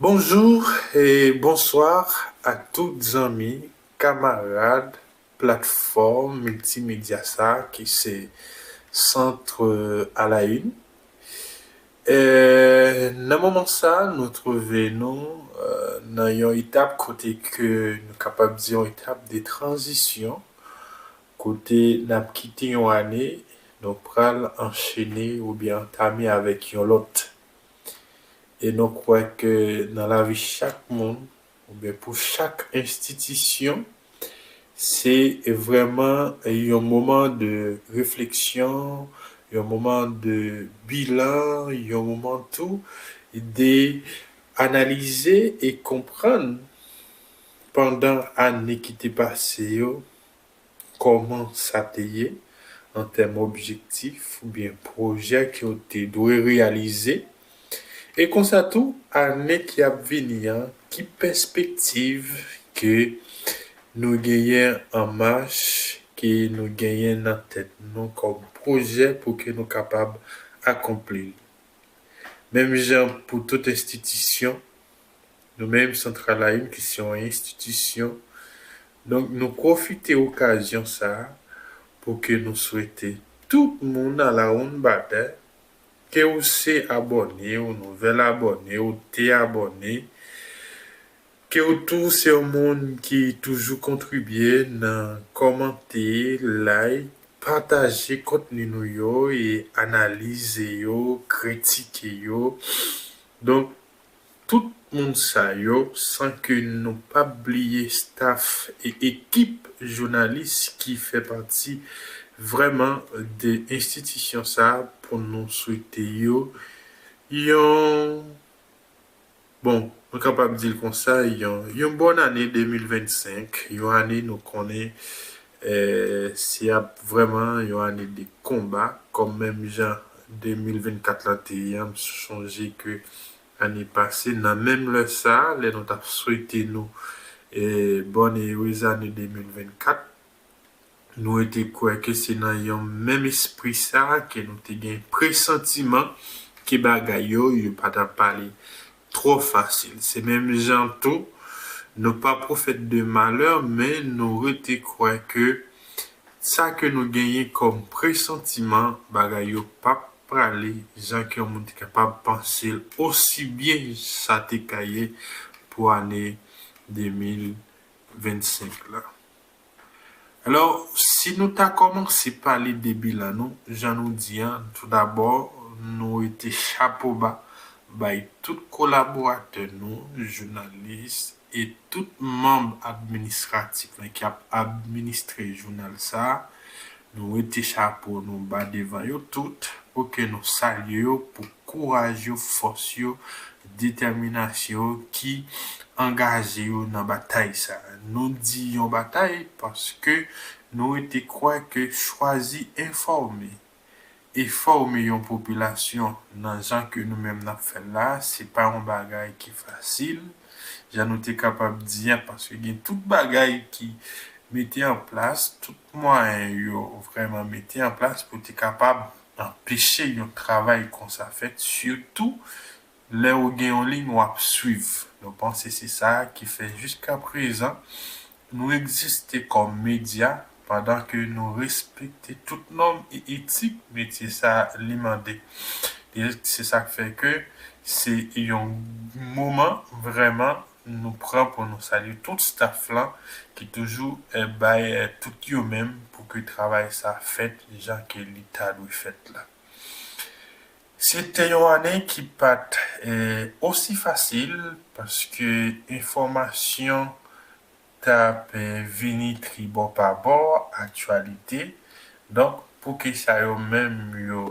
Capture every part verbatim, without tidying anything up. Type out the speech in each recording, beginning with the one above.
Bonjou e bonswa a tout zanmi, kamarad, platfòm miltimedya sa ki se Centre à la Une. E, nan moman sa, nou twouve nou e, nan yon etap kote ke nou kapab di yon etap de tranzisyon, kote n ap kite yon ane, nou pral anchene oubyen antame avèk yon lòt. E nou kwè ke nan lavi chak moun, oubyen pou chak enstitisyon, se vrèman yon moman de refleksyon, yon moman de bilan, yon moman tou de analize e konprann pandan ane ki te pase yo, kòman sa te ye an tèm objektif oubyen pwojè ke w te dwe reyalize. E konsa tou, ane ki ap vini an, ki pèspektiv ke nou genyen an mach, ke nou genyen nan tèt nou kòm pwojè pou ke nou kapab akonpli l. Menm jan pou tout enstitisyon, nou menm Centre à la Une ki se yon enstitisyon, donk nou pwofite okazyon sa a pou ke nou swete tout moun alawonnbadè, ke ou se abòne, ou nouvèl abòne, ou te abòne, ke ou tou se yon moun ki toujou kontribye nan kòmante, like, pataje kontni nou yo e analize yo, kritike yo. Donk, tout moun sa yo, san ke nou p ap bliye staff e ekip jounalis ki fè pati vrèman de enstitisyon sa a, pou nou swete yo yon, bon, nou kapab di l konsa, yon, yon bòn ane de mil vennsenk, yon ane nou konnen e, se ap vrèman yon ane de konba, kòm menm jan de mil vennkat lan te ye an, m sonje ke ane pase, nan menm lè sa a, lè nou t ap swete nou e, bòn e erez ane de mil vennkat, nou rete kwè ke se nan yon menm espri sa a ke nou te gen presantiman ke bagay yo, yo pa t ap ale twò fasil. Se menm jan tou, nou pa pwofèt de malè, men nou rete kwè ke sa ke nou genyen kòm presantiman, bagay yo p ap prale jan ke yon moun te kapab panse l, osi byen sa te ka ye pou ane de mil vennsenk la. Alò, si nou ta kòmanse pale de bilan nou, jan nou di an, toudabò, nou rete chapo ba bay tout kolaboratè nou, jounalis, e tout manm administratif lan ki ap administre jounal sa a. Nou rete chapo nou ba devan yo tout, pou ke nou salye yo pou kouraj yo, fòs yo, detèminasyon yo ki angaje yo nan batay sa a. Nou di yon batay paske nou rete kwè ke chwazi enfòme e fòme yon popilasyon nan jan ke nou menm n ap fè l la, se pa yon bagay ki fasil, jan nou te kapab di an, paske gen tout bagay ki mete an plas, tout mwayen yo vrèman mete an plas pou te kapab anpeche yon travay konsa fèt, sitou lè ou gen yon liy w ap swiv. Nou panse se sa ki fè jiskaprezan nou egziste kòm medya pandan ke nou respekte tout nòm e etik metye sa a li mande. E se sa k fè ke se yon moman vrèman nou pran pou nou salye tout staff lan ki toujou eh, bay eh, tout yo menm pou ke travay sa fèt jan ke li ta dwe fèt la. Se te yon ane ki pa t eh, osi fasil paske enfòmasyon t ap eh, vini tribò pa bò, aktyalite. Donk, pou ke sa yo menm yo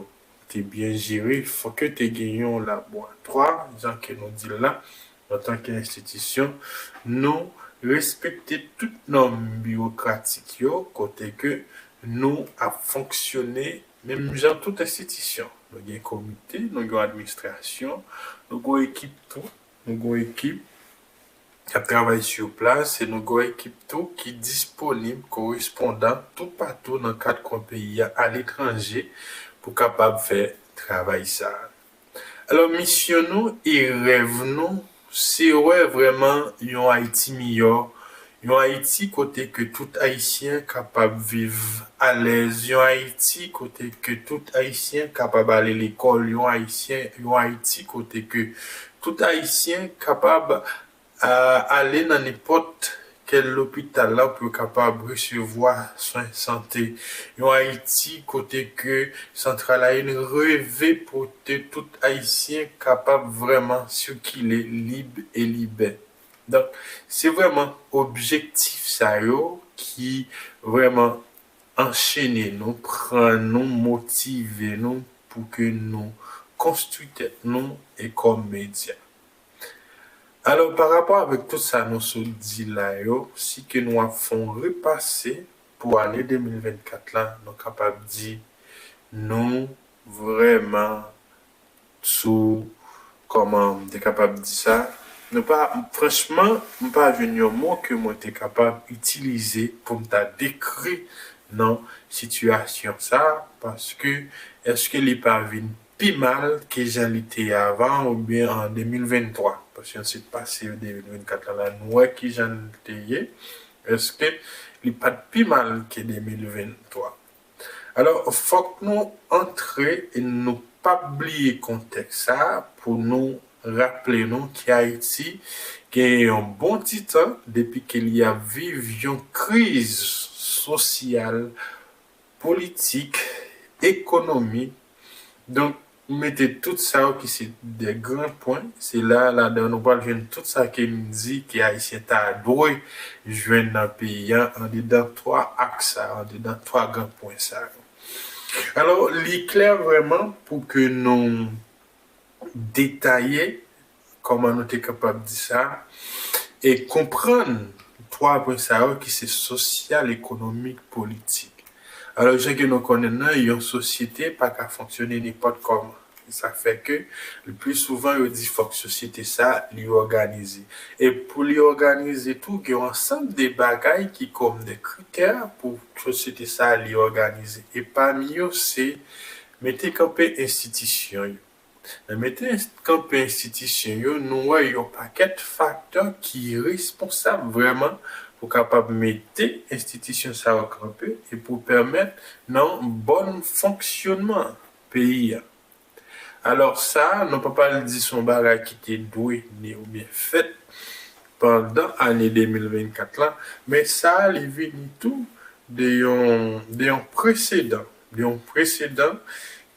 te byen jere, fòk yo te gen yon laboratwa, jan ke nou di l la, antanke enstitisyon, nou respekte tout nòm biwokratik yo, kote ke nou ap fonksyone menm jan tout enstitisyon. Nou gen komite, nou gen administrasyon, nou gen ekip tou, nou gen ekip k ap travay sou plas e nou gen ekip tou ki disponib, korespondan toupatou nan kat kwen peyi a, aletranje, pou kapab fè travay sa a. Alò, misyon nou e rèv nou, Se wè vrèman yon Ayiti miyò, yon Ayiti kote ke tout Ayisyen kapab viv alèz, yon Ayiti kote ke tout Ayisyen kapab ale lekòl, yon Ayisyen, yon Ayiti kote ke tout Ayisyen kapab a, ale nan nenpòt kèl lopital la pou yo kapab resevwa swen sante. Yon Ayiti kote ke Centraline reve pou te tout Ayisyen kapab vrèman sikile lib e libè. Donk, se vrèman objektif sa yo ki vrèman anchene nou, pran nou, motive nou pou ke nou konstwi tèt nou e kòm medya. Alò, pa rapò avèk tout sa nou sot di la yo, si ke nou ap fè yon repase pou ane de mil vennkat la, nou kapab di nou vrèman sou, kòman m te kapab di sa, nou pa, franchman, m pa jwenn yon mo ke mwen te kapab itilize pou m ta dekri nan sitiyasyon sa, paske èske li pa vin pi mal ke jan li te ye avan oubyen an de mil venntwa? Paske nou sot pase de mil vennkat la, la, nou wè ki jan li te ye. Èske li pa t pi mal ke de mil venntwa? Alò, fòk nou antre e nou p ap bliye kontèks sa a pou nou raple nou ke Ayiti gen yon bon ti tan depi ke li ap viv yon kriz sosyal, politik, ekonomik. Donk, m mete tout sa yo ki se de gran pwen, se la, ladan nou pral jwenn tout sa ke m di ke Ayisyen ta dwe jwenn nan peyi a, andedan twa aks sa, andedan twa gran pwen sa yo. Alò, li klè vrèman pou ke nou detaye kòman nou te kapab di sa, e konprann twa pwen sa yo ki se sosyal, ekonomik, politik. Alò, jan ke nou konnen nan, yon sosyete pa ka fonksyone nenpòt kòman. E sa fè ke, le pli souvan, yo di fòk sosyete sa, li òganize. E pou li òganize tou, gen yon ansanm de bagay ki kòm de kritè pou sosyete sa, li òganize. E pami yo, se mete kanpe enstitisyon yo. Nan mete kanpe enstitisyon yo, nou wè yon pakèt faktè ki responsab vrèman pou kapab mete enstitisyon sa yo kanpe e pou pèmèt nan bòn fonksyònman peyi a. Alò sa, nou pa pral di se yon bagay ki te dwe ni oubyen fèt pandan ane de mil vennkat la, men sa, li vini tou de yon, de yon presedan, de yon presedan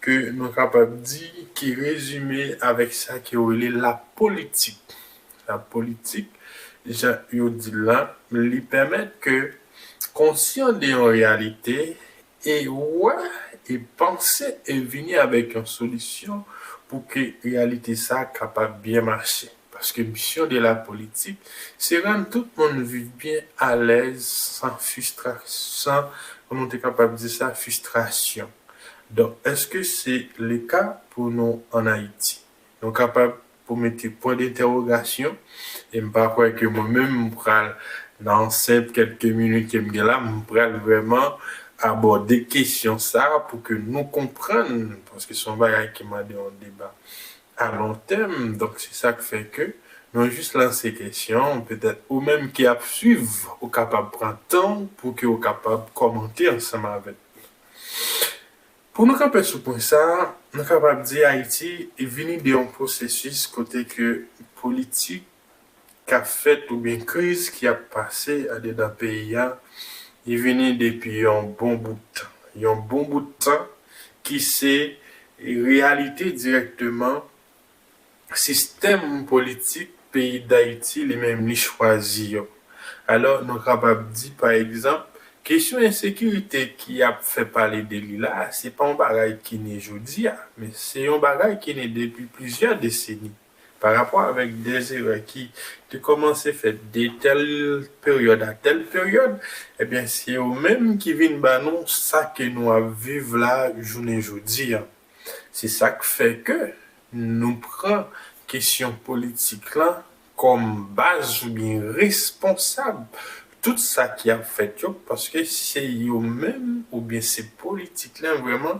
ke nou kapab di ki rezime avèk sa ke yo rele lapolitik. Lapolitik, jan yo di l la, li pèmèt ke konsyan de yon reyalite e wè, e panse, e vini avèk yon solisyon pou ke reyalite sa kapab byen mache. Paske misyon de lapolitik, se rann tout moun viv byen alèz, san fristra-, san, kòman nou te kapab di sa, fristrasyon. Donk, èske se le ka pou nou ann Ayiti? Nou kapab pou mete pwen dentèwogasyon, e m pa kwè ke mwen menm m pral, nan senp kèlke minit ke m gen la, m pral vrèman abòde kesyon sa a pou ke nou konprann, paske se yon bagay ki mande yon deba a lon tèm, donk se sa k fè ke nou jis lanse kesyon, petèt ou menm ki ap swiv, ou kapab pran tan w pou ke w kapab kòmante ansanm avèk nou. Pou nou kanpe sou pwen sa a, nou kapab di Ayiti vini de yon pwosesis kote ke politik k ap fèt oubyen kriz ki ap pase andedan peyi a, li vini depi yon bon bout tan. Yon bon bout tan ki se reyalite dirèkteman sistèm politik peyi Dayiti li menm li chwazi yo. Alò, nou kapab di, pa egzanp, kesyon ensekirite ki ap fè pale de li la, se pa yon bagay ki ne jodi a, men se yon bagay ki ne depi plizyè deseni. Pa rapò avèk de erè ki te kòmanse fèt de tèl peryòd a tèl peryòd, ebyen, se yo menm ki vin ba nou sa ke nou ap viv la jounen jodi a. Se sa k fè ke nou pran kesyon politik la kòm baz oubyen responsab tout sa ki ap fèt yo, paske se yo menm oubyen se politik la vrèman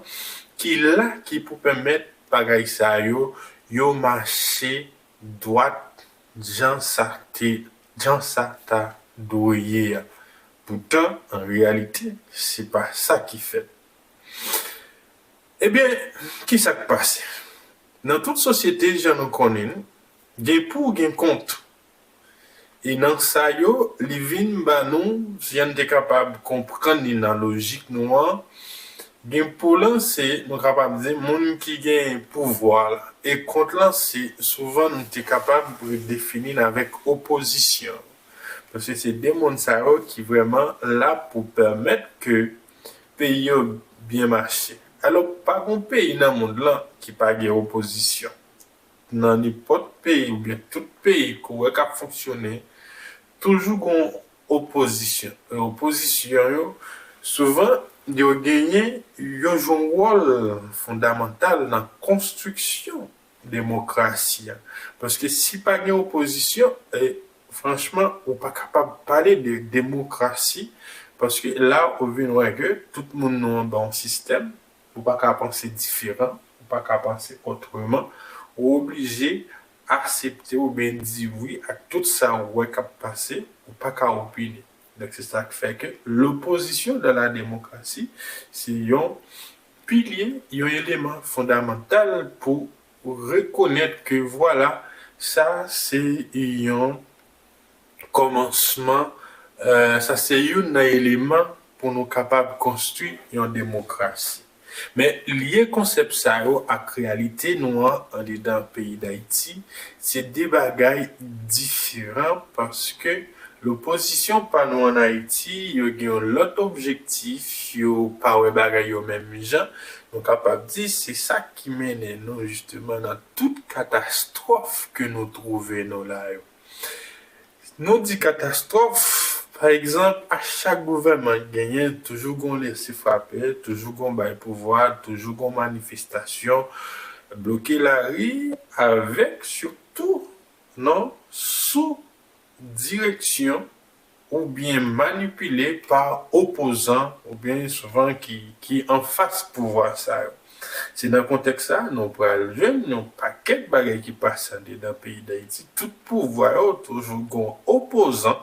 ki la, ki pou pèmèt bagay sa yo, yo mache dwat jan sa te, jan sa ta dwe ye a. Poutan, an reyalite, se pa sa ki fèt. Ebyen, ki sa k pase? Nan tout sosyete, jan nou konnen l, gen pou, gen kont. E nan sa yo, li vin ba nou, jan n te kapab konprann li nan lojik nou an, gen pou lan se, nou kapab di, moun ki gen pouvwa la. E kont lan se, souvan nou te kapab redefini l avèk opozisyon. Paske se de moun sa yo ki vrèman la pou pèmèt ke peyi yo byen mache. Alò, pa gen peyi nan mond lan ki pa gen opozisyon. Nan nenpòt peyi oubyen tout peyi ke w wè k ap fonksyone, toujou gen opozisyon. E opozisyon yo, souvan, yo genyen, yo jwe yon wòl fondamantal nan konstriksyon demokrasi a. Paske si pa gen opozisyon, e, franchman, ou pa kapab pale de demokrasi, paske la, ou vin wè ke tout moun nou anba yon sistèm, ou pa ka panse diferan, ou pa ka panse otreman, ou oblije aksepte oubyen di wi ak tout sa ou wè k ap pase, ou pa ka opine. Donk, se sa k fè ke lopozisyon dan la demokrasi, se yon pilye, yon eleman fondamantal pou rekonèt ke, vwala, sa se yon kòmansman, eh, sa se youn nan eleman pou nou kapab konstwi yon demokrasi. Men, lye konsèp sa yo ak reyalite nou an andedan peyi Dayiti, se de bagay diferan, paske lopozisyon pa nou ann Ayiti, yo gen yon lòt objektif, yo pa wè bagay yo menm jan. Nou kapab di se sa ki mennen nou jisteman nan tout katastwòf ke nou twouve nou la yo. Nou di katastwòf, pa egzanp, a chak gouvènman ki genyen, toujou gon lese frape, toujou gon bay pouvwa, toujou gon manifestasyon, bloke lari, avèk sitou, non, sou direksyon oubyen manipile pa opozan oubyen souvan ki, ki anfas pouvwa sa yo. Se nan kontèks sa, nou pral jwenn yon pakèt bagay ki pase andedan peyi Dayiti. Tout pouvwa yo toujou gon opozan,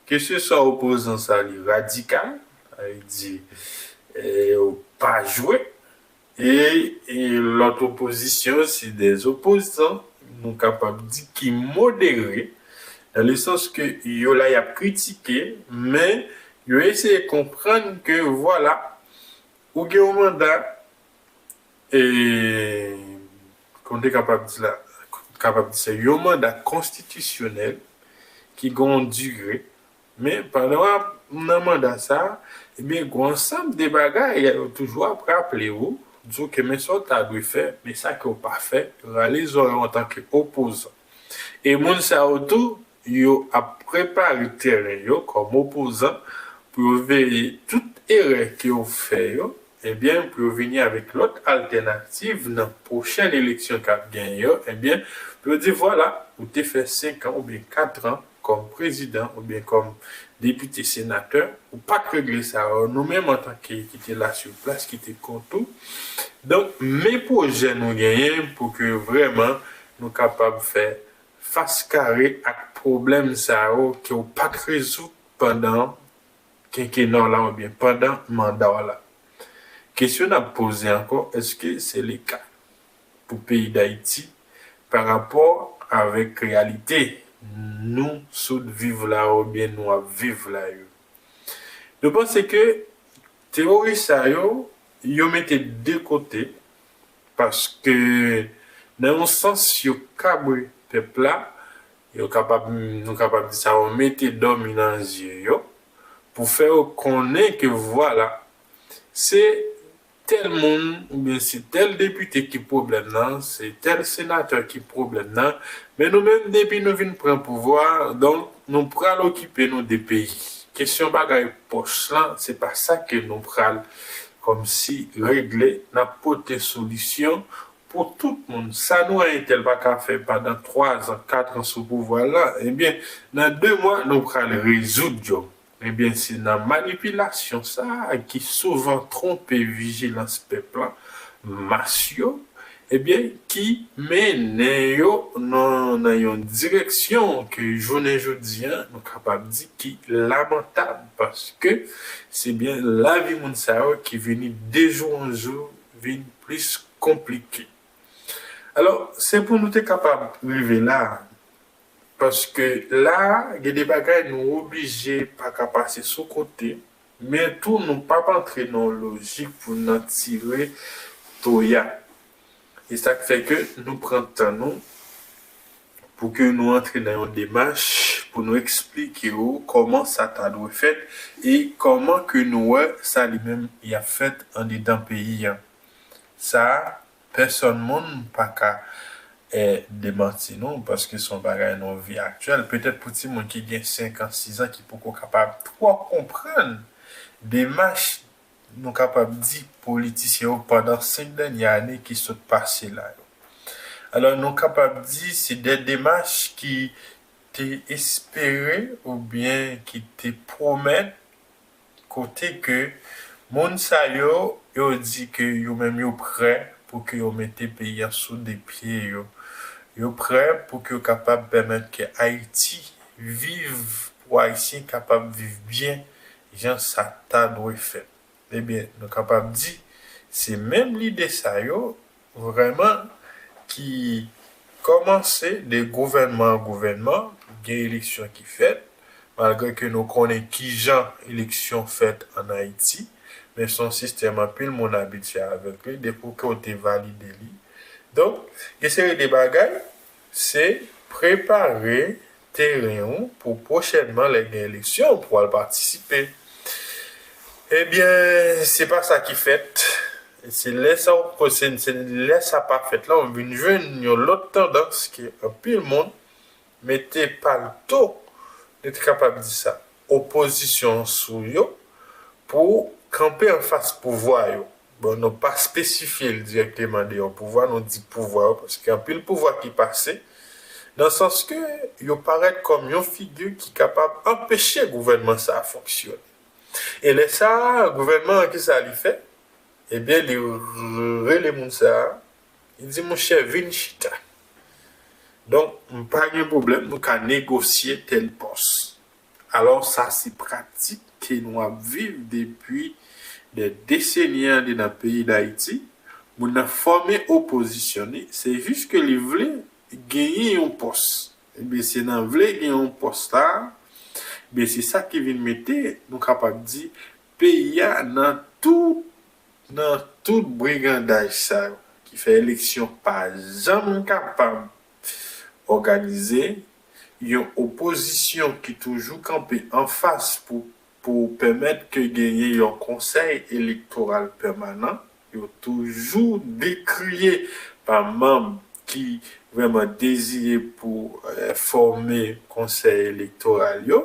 keseswa opozan sa li radikal, sa vle di, eh, yo pa jwe, e, e lòt opozisyon, se de opozan, nou kapab di ki modere, nan le sans ke yo la y ap kritike, men yo eseye konprann ke, vwala, ou gen yon manda, e, kòman te kapab di la, kapab di se yon manda konstitisyonèl ki gen yon dire, men pandan w ap nan manda sa, ebyen, gen yon ansanm de bagay, yo toujou ap raple w, di w ke men sa w ta dwe fè, men sa ke w pa fè, rale zòrèy w antanke opozan. E moun sa yo tou, yo ap prepare tèren yo kòm opozan pou yo veye tout erè ke yo fè yo, ebyen, pou yo vini avèk lòt altènativ nan pwochèn eleksyon k ap genyen yo, ebyen, pou yo di, vwala, ou te fè senk an oubyen kat an kòm prezidan oubyen kòm depite, senatè, ou pa t regle sa yo. Nou menm, antanke ki te la sou plas, ki te kont ou, donk, men pwojè nou genyen pou ke vrèman nou kapab fè fas kare ak pwoblèm sa yo ke w pa t rezoud pandan kenkena w la oubyen pandan manda w la. Kesyon n ap poze ankò, èske se le ka pou peyi Dayiti pa rapò avèk reyalite nou sot viv la oubyen nou ap viv la yo? Nou panse ke teyori sa yo, yo mete de kote, paske nan yon sans yo kabre pèp la, yo kapab, nou kapab di sa, yo mete dòmi nan zye yo, pou fè yo konnen ke vwala, se tèl moun oubyen se tèl depite ki pwoblèm nan, se tèl senatè ki pwoblèm nan, men nou menm depi nou vin pran pouvwa, donk nou pral okipe nou de peyi. Kesyon bagay pòch lan, se pa sa ke nou pral kòmsi regle, n ap pote solisyon pou tout moun. Sa nou wè entèl pa ka fè pandan twa zan, kat an sou pouvwa la, ebyen, nan de mwa, nou pral rezoud yo. Ebyen, se nan manipilasyon sa a ki souvan twonpe vijilans pèp la, mas yo, ebyen, ki mennen yo nan, nan yon direksyon ke jounen jodi a, nou kapab di ki lamantab, paske se byen lavi moun sa yo ki vini de jou an jou vin plis konplike. Alò, se pou nou te kapab rive la, paske la, gen de bagay nou oblije pa ka pase sou kote, men tou nou p ap antre nan yon lojik pou n nan tire toya. E sa k fè ke nou pran tan nou pou ke nou antre nan yon demach pou nou eksplike w kòman sa ta dwe fèt e kòman ke nou wè sa li menm y ap fèt andedan peyi a. Sa a, pèsòn moun pa ka eh, demanti nou, paske se yon bagay nan vi aktyèl. Petèt pou timoun ki gen senk an, sis an, ki poko kapab twò konprann demach, nou kapab di, politisyen yo pandan senk dènye ane ki sot pase la yo. Alò, nou kapab di se de demach ki te espere oubyen ki te pwomèt kote ke moun sa yo, yo di ke yo menm yo prè pou ke yo mete peyi a sou de pye yo. Yo prè pou ke yo kapab pèmèt ke Ayiti viv, pou Ayisyen kapab viv byen jan sa ta dwe fèt. Ebyen, nou kapab di, se menm lide sa yo, vrèman, ki kòmanse de gouvènman an gouvènman, gen eleksyon ki fèt, malgre ke nou konnen kijan eleksyon fèt ann Ayiti, men se yon sistèm anpil moun abitye avèk li, depi ke w te valide li. Donk, gen seri de bagay, se prepare teren w pou pwochènman, lè gen eleksyon, pou w al patisipe. Ebyen, se pa sa ki fèt. Se lè sa, se, se lè sa pa fèt la, ou vin jwenn yon lòt tandans ke anpil moun mete palto, nou te kapab di sa, opozisyon sou yo pou kanpe anfas pouvwa yo. Bon, nou pa espesifye l dirèkteman de yon pouvwa, nou di pouvwa yo, paske anpil pouvwa ki pase, nan sans ke yo parèt kòm yon figi ki kapab anpeche gouvènman sa a fonksyone. E lè sa a, gouvènman an, kisa li fè? Ebyen, li rele moun sa a, li di, monchè, vin chita. Donk, m pa gen pwoblèm, nou ka negosye tèl pòs. Alò, sa se pratik ke nou ap viv depi dè deseni andedan peyi Dayiti. Moun nan fòme opozisyon li, se jis ke li vle genyen yon pòs. Ebyen, se nan vle gen yon pòs la, ebyen, se sa ki vin mete, nou kapab di, peyi a nan tout, nan tout brigandaj sa yo, ki fè eleksyon pa janm kapab òganize, yon opozisyon ki toujou kanpe anfas pou, pou pèmèt ke genyen yon konsèy elektoral pèmanan. Yo toujou dekriye pa manm ki vrèman dezire pou, eh, fòme konsèy elektoral yo.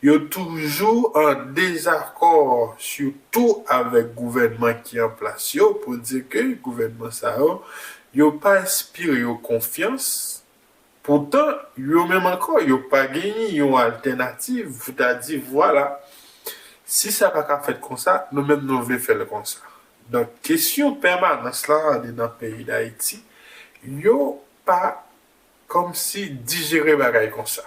Yo toujou an dezakò, sitou avèk gouvènman ki an plas yo, pou di ke gouvènman sa yo, yo pa enspire yo konfyans. Poutan, yo menm ankò, yo pa genyen yon altènativ pou ta di, vwala, si sa pa ka fèt konsa, nou menm nou vle fè l konsa. Donk, kesyon pèmanans la andedan peyi Dayiti, yo pa kòmsi dijere bagay konsa.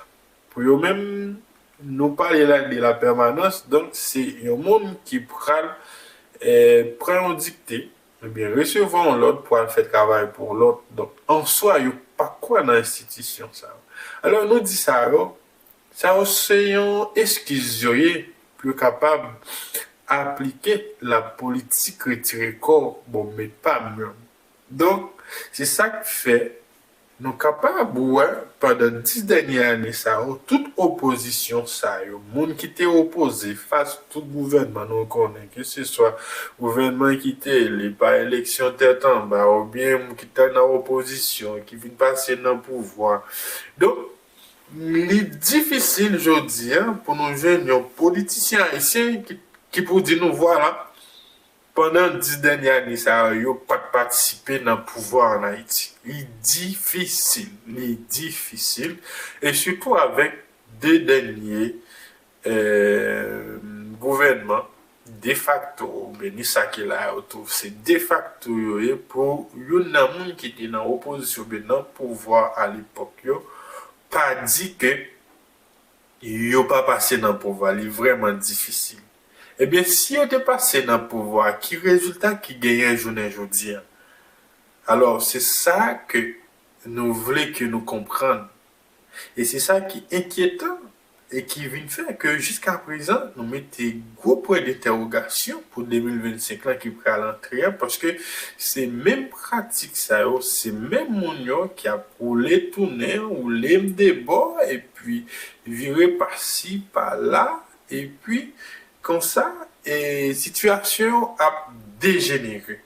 Pou yo menm, nou pale la de la pèmanans, donk se yon moun ki pral, eh, pran yon dikte, ebyen, resevwa yon lòd pou al fè travay pou lòt. Donk, an swa, yo pa kwè nan enstitisyon sa yo. Alò, nou di sa yo, sa yo se yon eskiz yo ye pou yo kapab aplike la politik retire kò w, bon, met pa m yo. Donk, se sa k fè nou kapab wè pandan dis dènye ane sa yo, tout opozisyon sa yo, moun ki te opoze fas tout gouvènman nou konnen, keseswa gouvènman ki te eli pa eleksyon tèt anba, oubyen ki te nan opozisyon, ki vin pase nan pouvwa. Donk, li difisil jodi a pou nou jwenn yon politisyen ayisyen ki, ki pou di nou, vwala, pandan dis dènye ane sa yo, yo pa t patisipe nan pouvwa ann Ayiti. Li difisil, li difisil, e sitou avèk de dènye, eh, gouvènman defakto oubyen ni sa ki la yo tou, se defakto yo ye pou youn nan moun ki te nan opozisyon oubyen nan pouvwa alepòk yo pa di ke yo pa pase nan pouvwa, li vrèman difisil. Ebyen, si yo te pase nan pouvwa, ki rezilta ki genyen jounen jodi a? Alò, se sa ke nou vle ke nou konprann. E se sa ki enkyetan e ki vin fè ke jiska prezan nou mete gwo pwen dentèwogasyon pou de mil vennsenk lan ki pral antre a, paske se menm pratik sa yo, se menm moun yo ki ap woule tounen, woule m de bò, epi vire pa si, pa la, epi konsa, e sitiyasyon yo ap dejenere.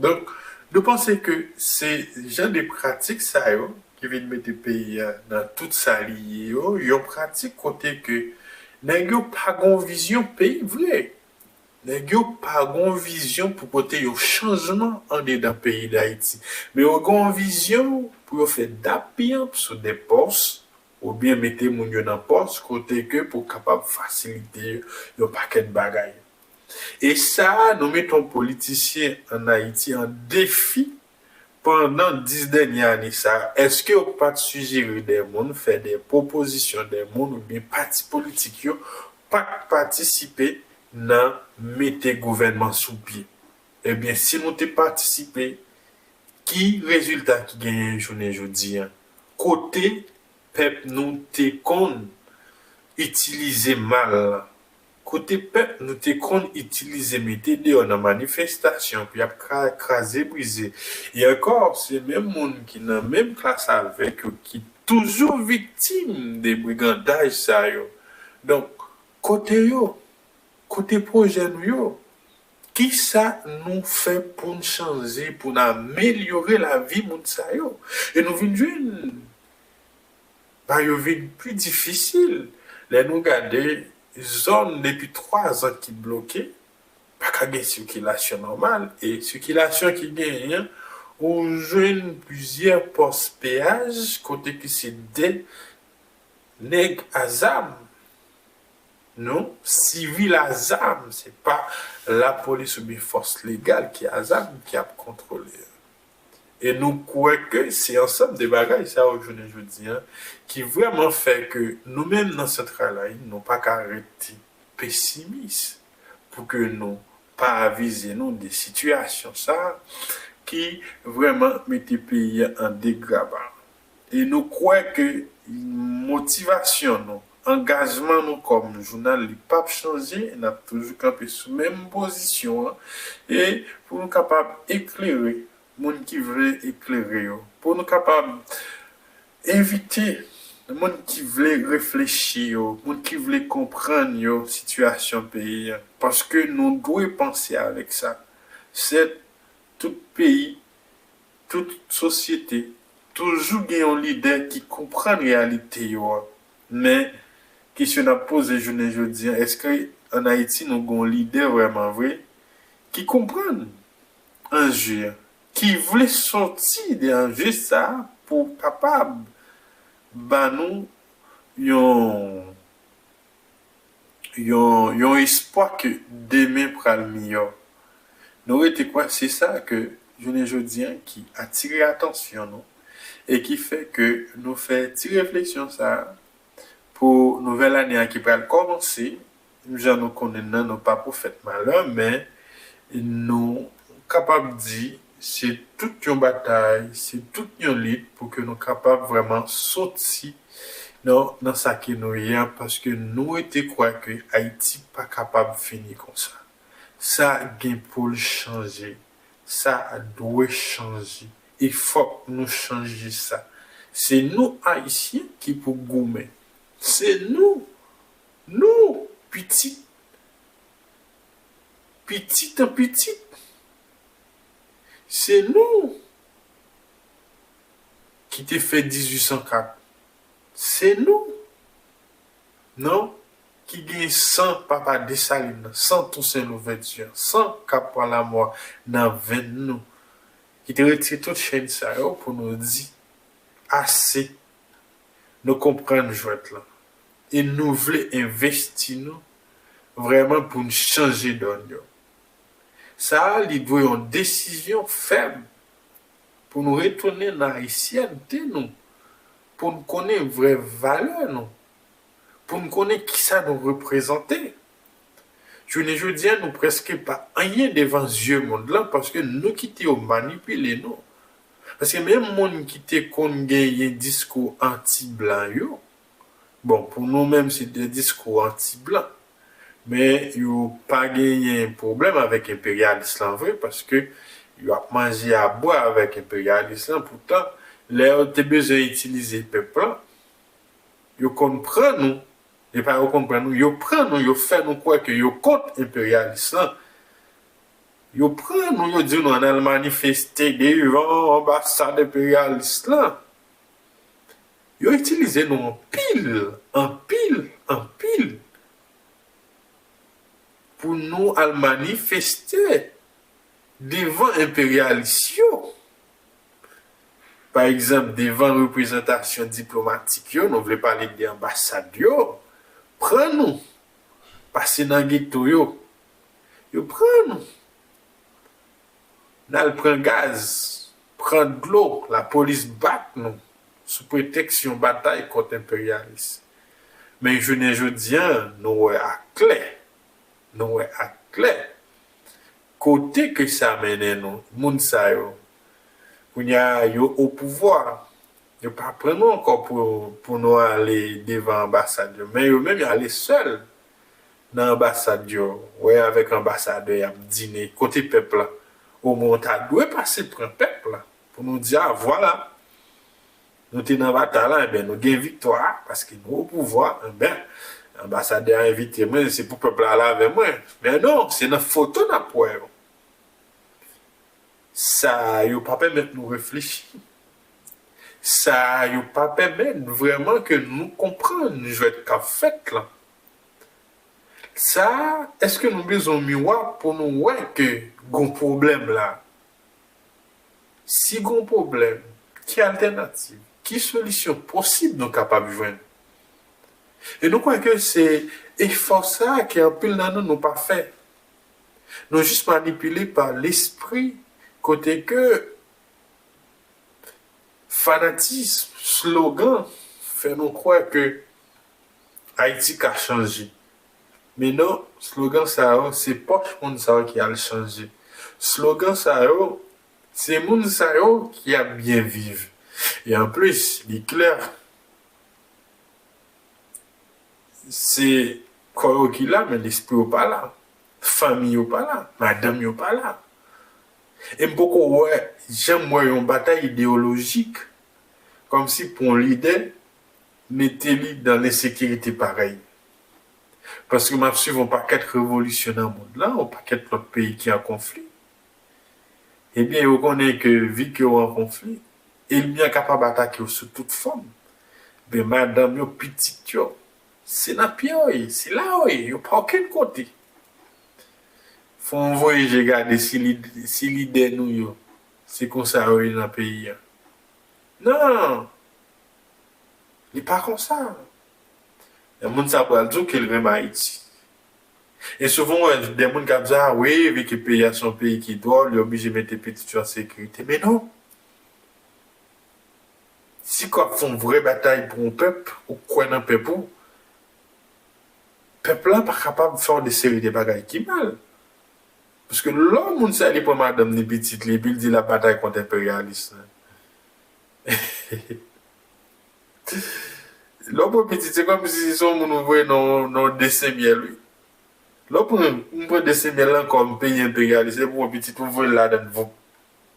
Donk, nou panse ke se jan de pratik sa yo ki vin mete peyi a nan tout sa li ye yo, yon pratik kote ke nèg yo pa gon vizyon peyi vre. Nèg yo pa gon vizyon pou pote yon chanjman andedan peyi Dayiti. Men yo gon vizyon pou yo fè dappiyanp sou de pòs oubyen mete moun yo nan pòs kote ke pou kapab fasilite yo yon pakèt bagay. E sa, nou mete yon politisyen ann Ayiti an defi pandan dis dènye ane sa. Èske w pa t sijere de moun, fè de pwopozisyon, de moun oubyen pati politik yo pa t patisipe nan mete gouvènman sou pye? Ebyen, si nou te patisipe, ki rezilta ki genyen jounen jodi a? Kote pèp nou te konn itilize mal la? Kote pèp nou te konn itilize mete deyò nan manifestasyon pou y ap kra- kraze brize? E ankò, se menm moun ki nan menm klas avèk yo ki toujou viktim de brigandaj sa yo. Donk, kote yo? Kote pwojè nou yo? Kisa nou fè pou n chanje, pou n amelyore lavi moun sa yo? E nou vin jwenn ba yo vin pi difisil. Lè nou gade zòn depi twa zan ki bloke, pa ka gen sikilasyon nòmal. E sikilasyon ki genyen an, ou jwenn plizyè pòs peyaj kote ki se de nèg a zam. Non, sivil a zam, se pa lapolis oubyen fòs legal ki a zam ki ap kontwole. E nou kwè ke se ansanm de bagay sa yo jounen jodi a ki vrèman fè ke nou menm nan Santral Ayiti, nou pa ka rete pesimis pou ke nou pa avize nou de sitiyasyon sa a ki vrèman mete peyi a an degraba. E nou kwè ke motivasyon nou, angajman nou kòm jounal, li p ap chanje, n ap toujou kanpe sou menm pozisyon an, e pou nou kapab eklere moun ki vle eklere yo, pou nou kapab envite moun ki vle reflechi yo, moun ki vle konprann yo, sitiyasyon peyi a. Paske nou dwe panse avèk sa. Sèt, tout peyi, tout sosyete, toujou gen yon lidè ki konprann reyalite yo a. Men, kesyon n ap poze jounen jodi a, èske ann Ayiti nou gen yon lidè vrèman vre ki konprann anje a, ki vle soti de anje sa a pou kapab ba nou yon, yon, yon espwa ke demen pral miyò. Nou rete kwè se sa ke jounen jodi a ki atire atansyon nou e ki fè ke nou fè ti refleksyon sa a pou nouvèl ane a ki pral kòmanse. Jan nou konnen l nan, nou pa pwofèt malè, men nou kapab di se tout yon batay, se tout yon lit pou ke nou kapab vrèman soti nan, nan sa ke nou ye a, paske nou rete kwè ke Ayiti pa kapab fini konsa. Sa gen pou l chanje. Sa dwe chanje. E fòk nou chanje sa. Se nou Ayisyen ki pou goumen. Se nou, nou, pitit, pitit an pitit. Se nou ki te fè dizuit san kat. Se nou, non, ki gen san Papa Desalin nan, san Tousen Louvèti an, san Kapwa Lamò nan venn nou, ki te retire tout chenn sa yo pou nou di, ase, nou konprann jwèt lan. E nou vle envesti nou vrèman pou n chanje dòn yo. Sa a, li dwe yon desizyon fèm pou nou retounen nan ayisyènte nou, pou n konnen vrè valè nou, pou n konnen kisa nou reprezante. Jounen jodi a, nou prèske pa anyen devan zye mond lan paske nou kite yo manipile nou. Paske menm moun ki te konn genyen diskou anti-blan yo, bon, pou nou menm, se de diskou anti-blan. Men yo pa genyen pwoblèm avèk enperyalis lan vre, paske yo ap manje a bwa avèk enperyalis lan. Poutan, lè yo te bezwen itilize pèp lan, yo konn pran nou, e pa yo konn pran nou, yo pran nou, yo fè nou kwè ke yo kont enperyalis lan. Yo pran nou, yo di nou ann al manifeste devan anbasad enperyalis lan. Yo itilize nou anpil, anpil, anpil pou nou al manifeste devan enperyalis yo. Pa egzanp, devan reprezantasyon diplomatik yo, nou vle pale de anbasad yo, pran nou, pase nan geto yo, yo pran nou. N al pran gaz, pran dlo, lapolis bat nou sou pretèks yon batay kont enperyalis. Men jounen jodi a, nou wè aklè, nou wè aklè kote ke sa mennen nou, moun sa yo. Kounye a, yo o pouvwa, yo pa pran nou ankò pou, pou nou ale devan anbasad yo. Men yo menm, y ale sèl nan anbasad yo, wè avèk anbasadè y ap dine, kote pèp la? Omwen, w ta dwe pase pran pèp la, pou nou di, a, vwala, nou te nan batay la, enben, nou gen viktwa, paske nou o pouvwa, enben, anbasadè a envite mwen, se pou pèp la ale avè mwen. Men non, se nan foto n ap wè yo. Sa yo pa pèmèt nou reflechi. Sa yo pa pèmèt vrèman ke nou konprann jwèt k ap fèt lan. Sa, èske nou bezwen yon miwa pou nou wè ke gon pwoblèm la? Si gon pwoblèm, ki altènativ, ki solisyon posib nou kapab jwenn? E nou kwè ke se efò sa a ke anpil nan nou, nou pa fè. Nou jis manipile pa lespri kote ke fanatism, slogan fè nou kwè ke Ayiti ka chanje. Men non, slogan sa yo, se pòch moun sa yo ki al chanje. Slogan sa yo, se moun sa yo ki ap byen viv. E anplis, li klè, se kò yo ki la, men lespri yo pa la. Fanmi yo pa la, madanm yo pa la. E m poko wè, janm wè yon batay ideyolojik, kòmsi pou yon lidè mete li nan lensekirite parèy. Paske m ap swiv yon pakèt revolisyon nan mond lan, yon pakèt lòt peyi ki an konfli. Ebyen, yo konnen ke vi ke yo an konfli, ènmi an kapab atake yo sou tout fòm. Ebyen, madanm yo, pitit yo, se nan pye yo ye, se la yo ye, yo pa okenn kote. Fò n voye je gade si lid-, si lidè nou yo, se konsa yo ye nan peyi a. Non! Li pa konsa. Lè moun sa pral di w ke l renmen Ayiti. E souvan, w wè de moun k ap di, a wi, vi ke peyi a se yon peyi ki dwòl, yo oblije mete pitit yo an sekirite. Men non. Si w ap fè yon vrè batay pou yon pèp, ou kwè nan pèp ou, pèp la pa kapab fè w de seri de bagay ki mal. Paske lè yon moun sa li pran madanm ni pitit li, epi l di l ap batay kont enperyalis la. Lè w pran pitit, se kòmsi se yon moun ou voye nan, nan yon desen myèl, wi. Lè w pran, m pran desen myèl lan kòm peyi enperyalis, epi w pran pitit ou voye l ladan l, voup.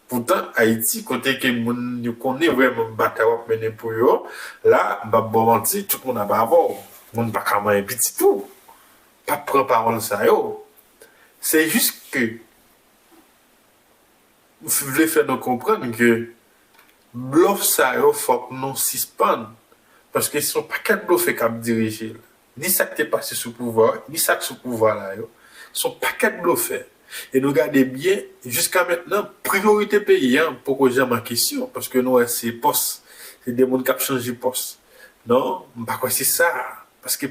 Poutan, Ayiti, kote ke moun yo konnen vrèman batay w ap mennen pou yo, la, m p ap ba w manti, tout moun ap avè w. Moun pa ka manyen pitit ou. Pa pran pawòl sa yo. Se jis ke m vle fè nou konprann ke blòf sa yo fòk nou sispann. Paske se yon pakèt blofè k ap dirije l. Ni sa k te pase sou pouvwa, ni sa k sou pouvwa la yo. Se yon pakèt blofè. E nou gade byen, jiska mentnan, priyorite peyi a poko janm an kesyon, paske nou wè se pòs, se de moun k ap chanje pòs. Non, m pa kwè se sa. Paske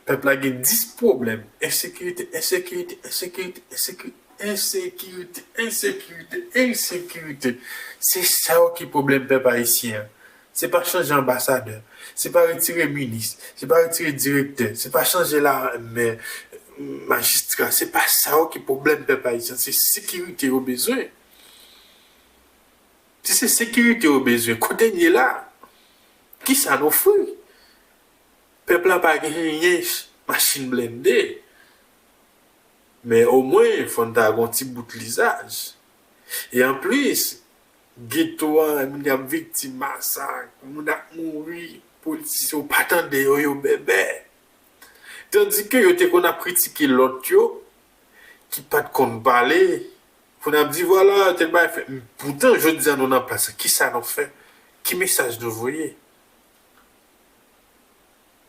pèp la gen dis pwoblèm. Ensekirite, ensekirite, ensekirite, ensekirite, ensekirite, ensekirite, ensekirite. Se sa yo ki pwoblèm pèp ayisyen an. Se pa chanje anbasadè, se pa retire minis, se pa retire direktè, se pa chanje lamè, majistra, se pa sa yo ki pwoblèm pèp ayisyen, se sekirite yo bezwen. Si se sekirite yo bezwen, kote n ye la? Kisa n ofri? Pèp la pa gen anyen, machin blende. Men omwen, fò n ta gen yon ti bout lizaj. E anplis, geto a, moun y ap viktim masak, moun ap mouri, politisyen, ou pa tande yo, yo bèbè. Tandike yo te konn ap kritike lòt yo, ki pa t konn pale, pou n ap di, vwala, tèl bagay fèt. Poutan, jodi a, nou nan plas la, kisa nou fè? Ki mesaj nou voye?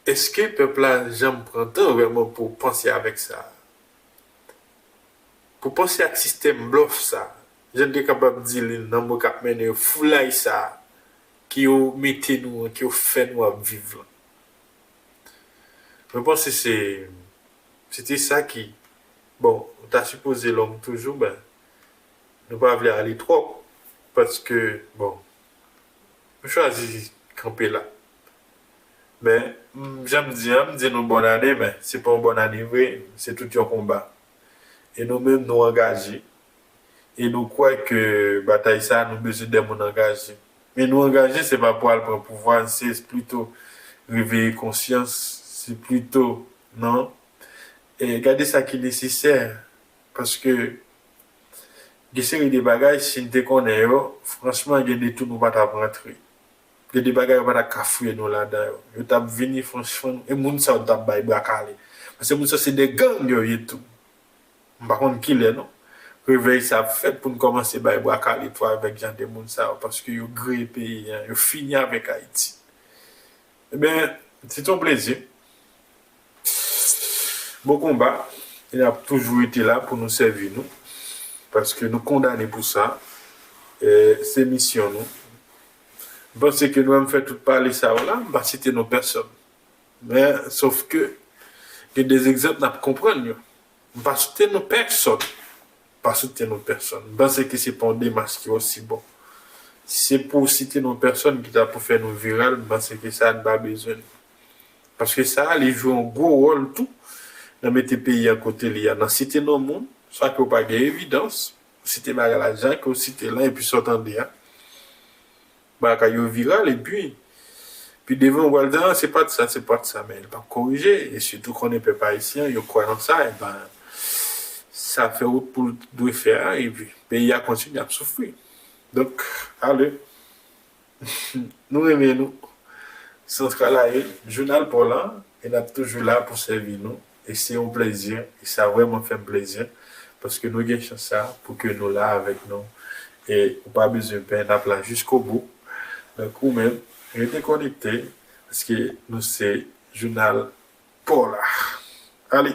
Èske pèp la janm pran tan vrèman pou panse avèk sa? Pou panse ak sistèm blòf sa, jan n te kapab di li nan mo k ap mennen yo, foulay sa, ke yo mete nou an, ke yo fè nou ap viv lan. Mwen panse se, se te sa ki, bon, ou ta sipoze lòm toujou, men, nou pa vle ale twòp, paske, bon, nou chwazi kanpe la. Men, jan m di an, m di nou bòn ane, men se pa yon bòn ane vre, se tout yon konba. E nou menm, nou angaje. E nou kwè ke batay sa, nou bezwen de moun angaje. Men nou angaje, se pa pou al pran pouvwa, se plito reveye konsyans, se plito, non? E gade sa ki nesesè, paske gen seri de bagay, si n te konnen yo, franchman, gen de tou nou pa t ap rantre. Gen de bagay yo pa t ap ka fouye nou ladan yo. Yo t ap vini, franchman, e moun sa yo t ap bay bra kale. Paske moun sa yo se de gang yo ye tou. M pa konn kilè, non. Revèy sa ap fèt pou n kòmanse bay bra kale tou avèk jan de moun sa yo, paske yo griye peyi an, yo fini avèk Ayiti. Ebyen, se t on plezi. Bon konba, e n ap toujou rete la pou nou sèvi nou, paske nou kondane pou sa. E, se misyon nou. M panse ke nou menm fè tout pale sa yo la, m pa site non pèsòn. Men, sof ke, gen de egzanp n ap konprann yo. M pa site non pèsòn. Pa site non pèsòn. M panse ke se pa yon demach ki osi bon. Si se pou site non pèsòn ki ta pou fè nou viral, m panse ke sa a n pa bezwen. Paske sa a, li jwe yon gwo wòl tou nan mete peyi a kote li a. Nan site non moun, swa ke w pa gen evidans, ou site bagay la jan ke w site la, epi sa w tande a. Bagay yo viral, epi, pi devan, ou pral di, "Ah, se pa t sa, se pa t sa," men l p ap korije, e sitou konnen pèp ayisyen, yo kwè nan sa, e ben, sa fè wout pou l dwe fè a, epi peyi a kontinye ap soufri. Donk, ale, nou renmen nou. Santral Aye, jounal pa w lan, e n ap toujou la pou sèvi nou. E se yon plezi, e sa vrèman fè m plezi, paske nou gen chans sa pou ke nou la avèk nou. E ou pa bezwen pè, n ap la jiskobou. Donk ou menm, rete konekte, paske nou se jounal pa w la. Ale!